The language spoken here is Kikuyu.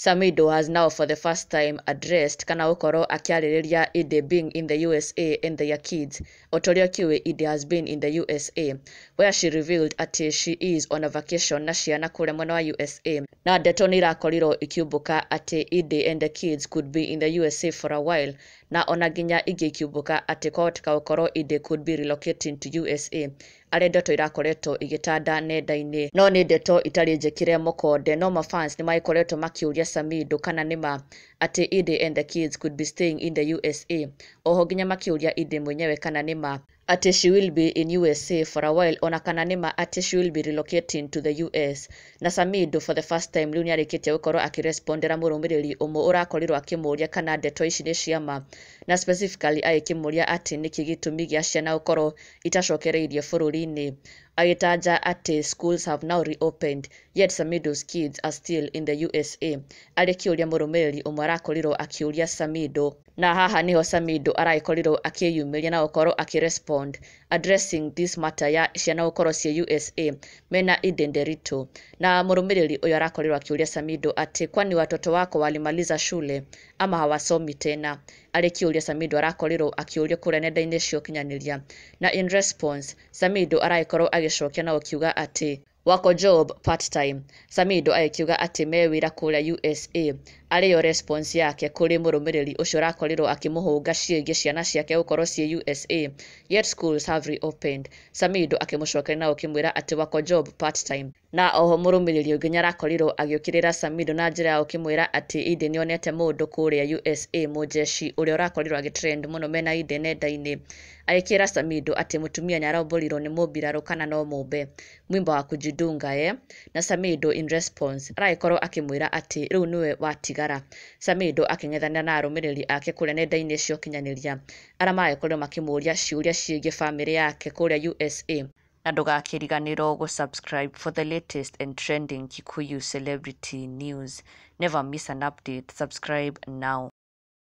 Samidoh has now for the first time addressed kana gũkorwo akĩarĩrĩria Edday being in the USA and their kids. O ta ũrĩa ũkĩũĩ, Edday has been in the USA where she revealed atĩ she is on a vacation na ciana kũrĩa mwena wa USA, na ndeto nĩ irakorirwo ikiumbũka atĩ Edday and the kids could be in the USA for a while, na ona nginya ingĩ ikiumbũka atĩ kwahoteka gũkorwo Edday could be relocating to USA, arĩa ndeto irakoretwo igĩtanda nenda-inĩ. No nĩ ndeto itarĩ njĩkĩre mũkonde, no mafans nĩ magĩkoretwo makĩũria Samidoh kana nĩma atĩ Edday and the kids could be staying in the USA. Oho nginya makĩũria Edday mwenyewe kana nĩma atĩ she will be in USA for a while, ona kana nĩma atĩ she will be relocating to the US. Na Samidoh for the first time rĩu nĩarĩkĩtie gũkorwo akĩrespondera mũrũmĩrĩri ũmwe ũrakorirwo akĩmũria kana ndeto ici nĩ ciama, na specifically agĩkĩmũria atĩ nĩkĩ gĩtũmi gĩa ciana gũkorwo itacokereirie bũrũri-inĩ, agĩtanja atĩ schools have now reopened yet Samidoh's kids are still in the USA. Arĩ kĩũria mũrũmĩrĩri ũmwe arakorirwo akĩũria Samidoh, na haha nĩho Samidoh aragĩkorirwo akĩyumĩria na gũkorwo akĩrespond addressing this matter ya ciana gũkorwo ciĩ USA mena Edday Nderitu. Na mũrũmĩrĩri ũyũ arakorirwo akĩũria Samidoh atĩ kwani watoto wako walimaliza shule ama hawasomi tena? Arĩ kĩũria Samidoh arakorirwo akĩũrio kũrĩa nenda-inĩ cia ũkinyanĩria, na in response Samidoh aragĩkorwo agĩcokia na gũkiuga atĩ wako job part time. Samidoh agĩkiuga atĩ me wĩra kũrĩa USA, arĩyo response yake kũrĩ mũrũmĩrĩri ũcio ũrakorirwo akĩmũhũnga ciĩgiĩ ciana ciake gũkorwo ciĩ USA yet schools have reopened. Samidoh akĩmũcokeria na gũkĩmwĩra atĩ wako job part time. Na oho mũrũmĩrĩri ũngĩ nĩarakorirwo agĩũkĩrĩra Samidoh na njĩra ya gũkĩmwĩra atĩ Edday nĩonete mũndũ kũrĩa USA, mũjeshi ũrĩa ũrakorirwo agĩtrend mũno mena Edday nenda-inĩ, agĩkĩra Samidoh atĩ mũtumia nĩaraumbũrirwo nĩ mũmbirarũ kana no mũmbe mwimba wa kujidunga ye. Na Samidoh in response aragĩkorwo akĩmwĩra atĩ rĩu nĩwe watigara. Samidoh akĩng'ethanĩra na arũmĩrĩri ake kũrĩa nenda-inĩ cia ũkinyanĩria arĩa maragĩkorirwo makĩmũria ciũria ciĩgiĩ bamĩrĩ yake kũrĩa USA. Na ndũgakĩriganĩrwo gũ-subscribe for the latest and trending Kikuyu celebrity news. Never miss an update. Subscribe now.